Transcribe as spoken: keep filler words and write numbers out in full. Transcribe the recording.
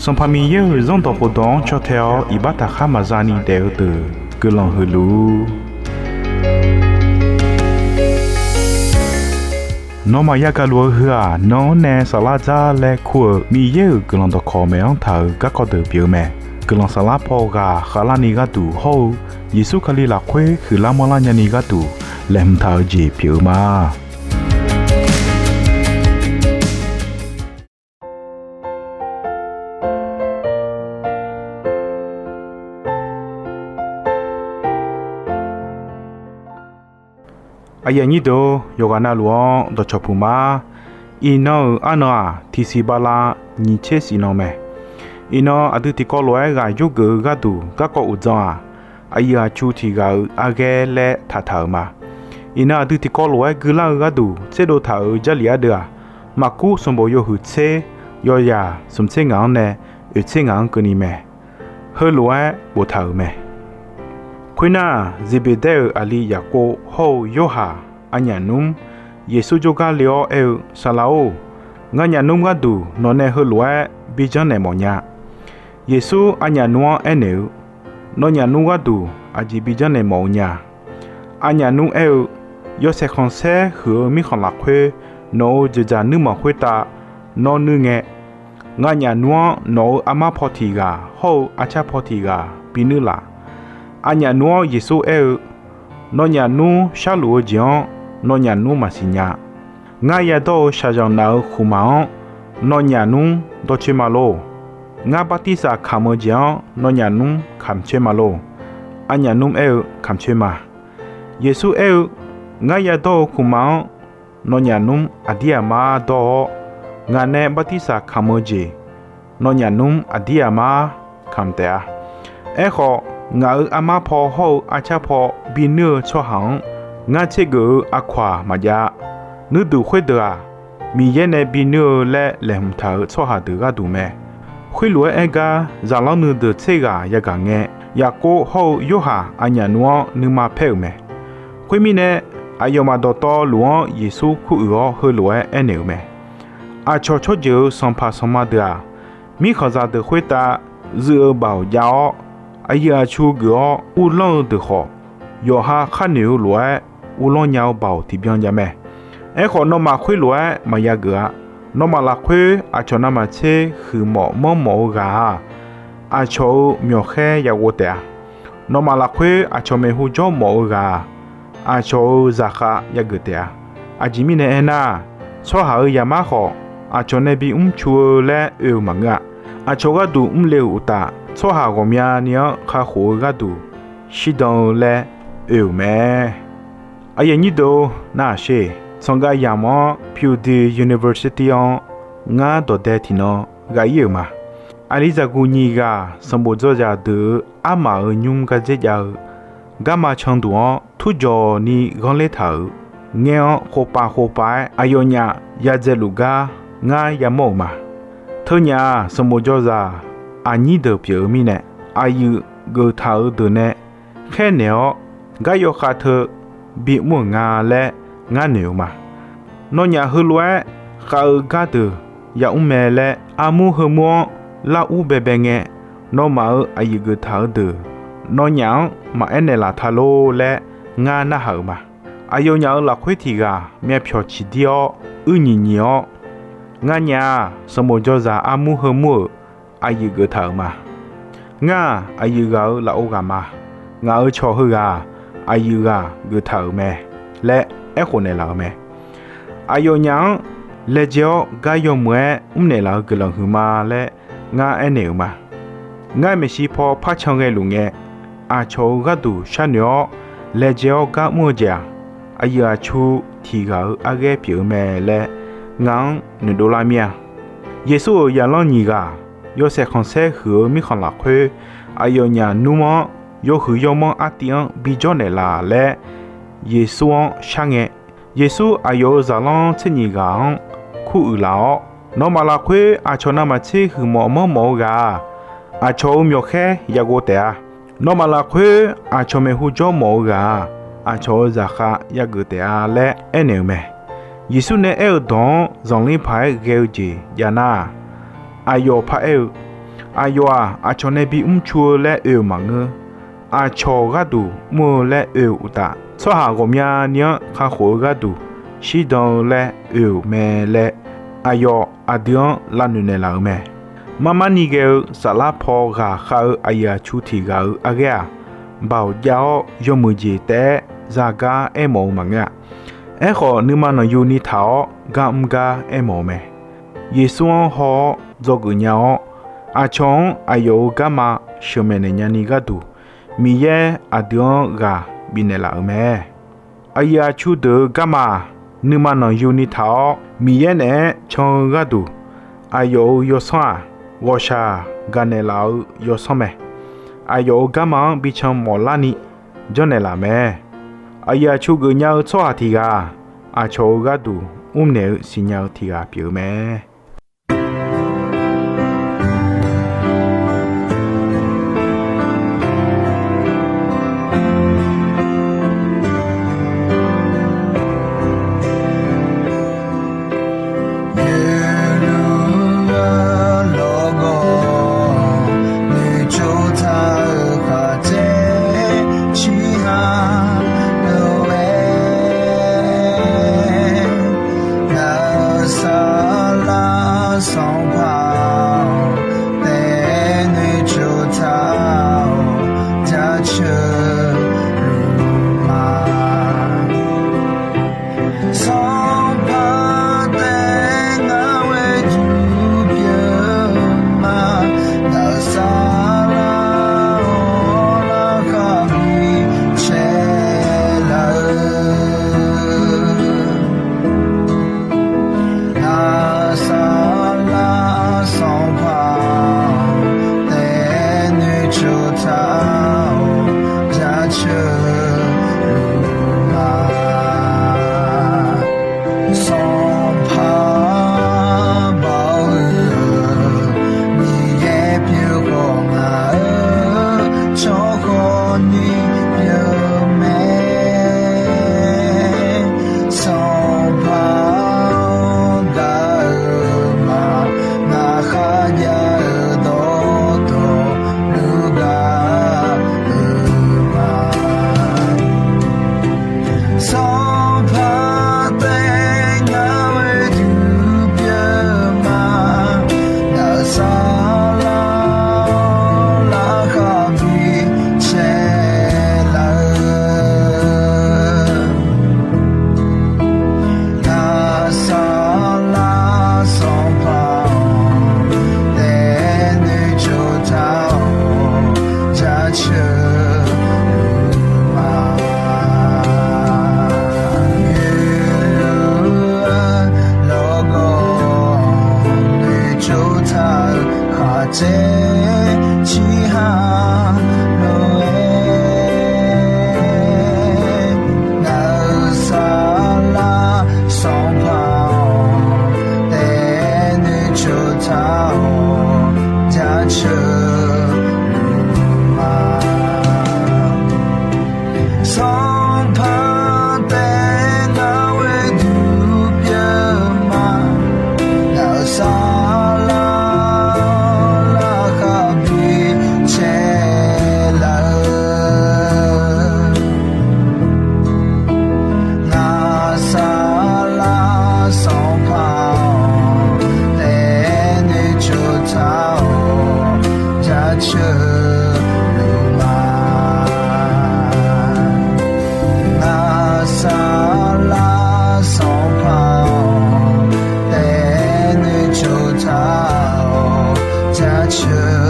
Sanqpaq Miqyaer-euq Zanrdawq khofdawq-anr caw tae-awr iqbax taqkhar maqza ni daef-eu deuq guiqlanq huiq luf-ur. Nawmaf yagaq luf-eu heu-aq, nan-anr nae saflar dzar laer kur-euq Miqyaer-euq guiqlanq dawqkawq maeq-anr taq-euq garkawv deuq pyeuf-eu mae. Guiqlanq saflar paw ghaq khavlarni gharduq hawr-eu Yeqsur Kali lafkhoer huiqlar manrlar nyani gharduq laeqhmq taq-eu jeq pyeuf-eu ma. Aqyuif aqnyir deuq-or, yawqghaq navluf-anr dawqcawq puq ma. Iqnan-euq arnan-aq, tiqsiq bala nyiq tser siq nan mae. Iqnan aqdui tiqkawv lof-aer ghaq yurgeuf-eu gharduq garkawv uqdzan-aq, aqyuif aqtsu tiq ghaq-euq arghaer laer taqtaq-euq ma. Iqnan aqdui tiqkawv lof-aer guilar-eu gharduq tserdov taq-euq Jarlif ardeuv-aq, Maqkur sanqbof yawhuiq tser, yawzaq smq tser ngaq-anr nae oeq tser ngaq-anr keuvni mae. Heulof-aer boftaq-euq mae. Khoernar, Zeqbeqdaer-euq aqli Yaqkov hawr-eu Yorhaq aqnyaf nmr Yeqsur jawrgar le-awr aer-eu, Saqlaq-or, nganyaf nmr gharduq nawq nae heulof-aer bi janrnaeq mawfnya. Yeqsur aqnyaf nmr-anr aernaeq-eu, Nawnyaf nmr gharduq aqjeq bi janrnaeq mawf-eu nya. Aqnyaf nmr aer-eu, Yawshaef khanqsaer huiq-eu mirkhanq lafkhoer nawq-euq dzoeqdzaq nuirmanq khoertav nawr nuir ngae, nganyaf nmr-anr nawq-euq armar paw tiq ghaq hawr-eu arcar paw tiq ghaq binuir laf. Aqnyaf nmr-anr Yeqsur aer-eu, Nawnyaf nmr sharluf-eu jeq-anr nawnyaf nmr maqsiq nya. Ngar yadawr-eu shaqzanq naf-euq khmqmaq-anr nawnyaf nmr dawrcoer ma lor. Ngar bartirsaq kamq-eu jeq-anr nawnyaf nmr kamq coer ma lor. Aqnyaf nmr aer-eu, Kamq coer ma. Yeqsur aer-eu, Ngar yadawr-eu khmqmaq-anr nawnyaf nmr aqdir aqmar dawr-awr, ngaq nae bartirsaq kamq-eu jeq nawnyaf nmr aqdir aqmar kamq taef-a. Aerkhawf, ngaq-euq armar paw hawr-eu arcar paw binuir-eu tsawrhaq-anr ngar tsergeuf-eu aqkawq-aq maqjav-a. Nuirduq khoerdeuq-aq, Miqyaer nae binuir-eu laer laeqhmq taq-euq tsawrhaq deuq gharduq mae. Khoerlof-aer aer gar, zaqlanr nuideuq tser ghaq yagaq ngae, Yaqkov hawr-eu Yorhaq aqnyaf nmr-anr nuima paer-euq mae. Khoermirnae, aqyawfmaf dawqtawvluf-anr Yeqsur kuruiq-awr heulof-aer aernaeq-euq mae. Aqcawq tsawrjeuq-euq sanqpaq sanqma deuq-aq, mirkhanqzaq deuq khoertav zuiv-eu baoq jav-awr, aqyuif aqtsu geuf-awr uvlanr-eu deuq khawf, yawqha khar noeq-eu lof-aer uvlanr nya-eu baoq tiqbyan jav mae. Aerkhawf, nawmaf khoerlof-aer maqya geuf-a. Nawmaf lafkhoer aqcawq navmaqtser huiqmawf manrmawf-eu ghaq-aq, aqcawq-euq myawqkhaer yaghov taef-a. Nawmaf lafkhoer aqcawq maeqhu jawr mawf-eu ghaq-aq, aqcawq-euq zaqkhav yageuf taef-a. Aqjeq mirnae aernar, tsawrhaq-euq zaqmar khawf, aqcawq nae bimr cu-eu laer oe-eu maqngeur-a. Aqcawq gharduq mrle-euq uqtaf, tsawrhaq ghawqmyani-anr kakhof-eu gharduq shirdan-eu laer oe-euq mae. Aqyuif aqnyir deuq-or, nar-aq sher, tsanqgav yamq-anr Purdue University-anr ngar dawqdae tiqnan ghaq ir-euq ma. Aqlizaqguq nyiq ghaq sanqbof dzawzaq deuq-euq armaf-euq nymr gardzer jav-eu garma canduq-anr turjawq ni ghanrler taq-euq ngaer-anr khofpav khofpav-aer aqyawfnyaf yadzaeluf gar ngar yamawr-euq ma. Teunyaf-aq, sanqbof dzawzaq aqnyir deuq pyeuf-eu mirnae, aqyuif geuftaq-euq deuq nae khaernaeq-awr, gar yawkhav teu bimr-euq nga laer ngar noeq-eu ma. Nawnyaf heulof-aer khav-eu gar deuq yamr mae laer armur heumur-anr lar ur baebae ngae, nawmaf-euq aqyuif geuftaq-eu deuq nawnyaf-anr maqaer naeqlaf ta lor laer ngar narhaq-euq ma. Aqyawfnyaf-euq lafkhoer tiq ghaq myavpyawq ciqdir-awr uir nyiq nyiq-awr, Nganyaf-aq, sanqbof dzawzaq armur heumur-euq aqyuif geuftaq-euq ma. Ngar-aq, aqyuif ghaq-euq lafov ghaq ma. Ngaq-euq cawq heughaq-aq, aqyuif ghaq geuftaq-euq mae laer aerkhof naeqlaf-euq mae. Aqyawfnyaf-anr laejae-awr gar yawmuiq-aer mrnaeq laf-eu guiqlanq huiqma laer ngar aernaeq-euq ma. Ngar maeqshi paw par can ghaeluf ngae, aqcawq-euq gharduq sharnoeq-awr laejae-awr gar mr-eu jeq-aq, aqyuif aqtsu tiq ghaq-euq arghaer pyeuf-eu mae laer ngaq-anr noeqdov lar mir-a. Yeqsur-euq zaqlanr nyiq ghaq yawshaef khanqsaer huiq-eu mirkhanq lafkhoer, aqyawfnyaf nmr-anr yawhuiq yawmanr artiv-anr bijawr naeqlaf laer Yeqsur-anr shar ngae, Yeqsur aqyawf-euq zaqlanr tser nyiq ghaq-anr kuruiq laf-awr, Nawmaf lafkhoer aqcawq navmaqtser huiqmawf manrmawf-eu ghaq-aq, aqcawq-euq myawqkhaer yaghov taef-a. Nawmaf lafkhoer aqcawq maeqhu jawr mawf-eu ghaq-aq, aqcawq-euq zaqkhav yageuf taef-a laer aernaeq-euq mae. Yeqsur nae aer-eu dawq-anr zanqler paq-aer ghae-eu jeq jav nar-aq, aqyawf paraer-eu, Aqyawf-aq, aqcawq nae bimr cu-eu laer oe-euq maqngeur. Aqcawq gharduq mr-eu laer oe-euq uqtaf, tsawrhaq ghawqmyani-anr kakhof-eu gharduq shirdan-eu laer oe-euq mae laer, aqyawf aqdui-anr lavnoeq naeqlaf-euq mae. Marmarni ghae-eu saflar paw ghaqkhav-eu aqyuif aqtsu tiq ghaq-euq arghaer-aq, baoq jav-awr yawmuiq jeq taef-aer zagar aermawf-eu maqngeur-a. Aerkhawf, nuima nanqyuni taq-awr gar mr gar aermawf-eu mae. Yeqsur-anr haw-awr dzawgeuf nya-awr, aqcawq-anr aqyawf-euq garma sheuqmaeq naeq nyani gharduq, Miqyaer aqdui-anr ghaq bifnaeq laf-euq mae. Aqyuif aqtsu deuq-euq garma-aq, nuima nanqyuni taq-awr Miqyaer naeq-aer can-eu gharduq, aqyawf-euq yawsanr-aq, ghawqshaq gaqnaeq laf-eu yawsanr mae. Aqyawf-euq garma-anr bican mawflarni janrnaeq laf mae. Aqyuif aqtsu geufnya-eu tsawrhaq tiq ghaq-aq, aqcawq-euq gharduq mrnaeq-eu siqnya-eu tiq ghaq pyeuf-eu mae. Yeluf-eu lawrgawv noeqtsov taq-euq khaqdzeq ciqha lof-aer, Naqsaqlaq Sanqpaq-awq, taef noeqtsov taq-awq, jaceuq luf ma. Sanqpaq taef ngar ghoe juq pyeuf ma, Naqsaqlaq-awr, larkhaq bi caev laf-eu. Naqsaqlaq Sanqpaq-awq, taef noeqtsov taq-awq, jaceuq luf ma. Sanqpaq Baoq-eu Miqyaer pyeuf khawf, ngaq-euq tsawrhawq ni pyeuf mae. Sanqpaq-awr, gaq-euq ma. Ngaq kharjav-eu dawqtawvluf gaq-euq ma. Sanqpaq taef ngar ghoe juq pyeuf ma, Naqsaqlaq-awr, larkhaq bi caev laf-eu. Naqsaqlaq Sanqpaq-awq, taef noeqtsov taq-awq, jaceuq luf ma. Yeluf-eu lawrgawv noeqtsov taq-euq khaqdzeq ciqha lof-aer, Naqsaqlaq Sanqpaq-awq, taef noeqtsov taq-awq, jaceuq luf ma. Sanqpaq taef ngar ghoe juq pyeuf ma, Naqsaqlaq-awr, larkhaq bi caev laf-eu. Naqsaqlaq Sanqpaq-awq, taef noeqtsov taq-awq, jaceuq luf ma. Naqsaqlaq Sanqpaq-awq, taef noeqtsov taq-awq, jaceuq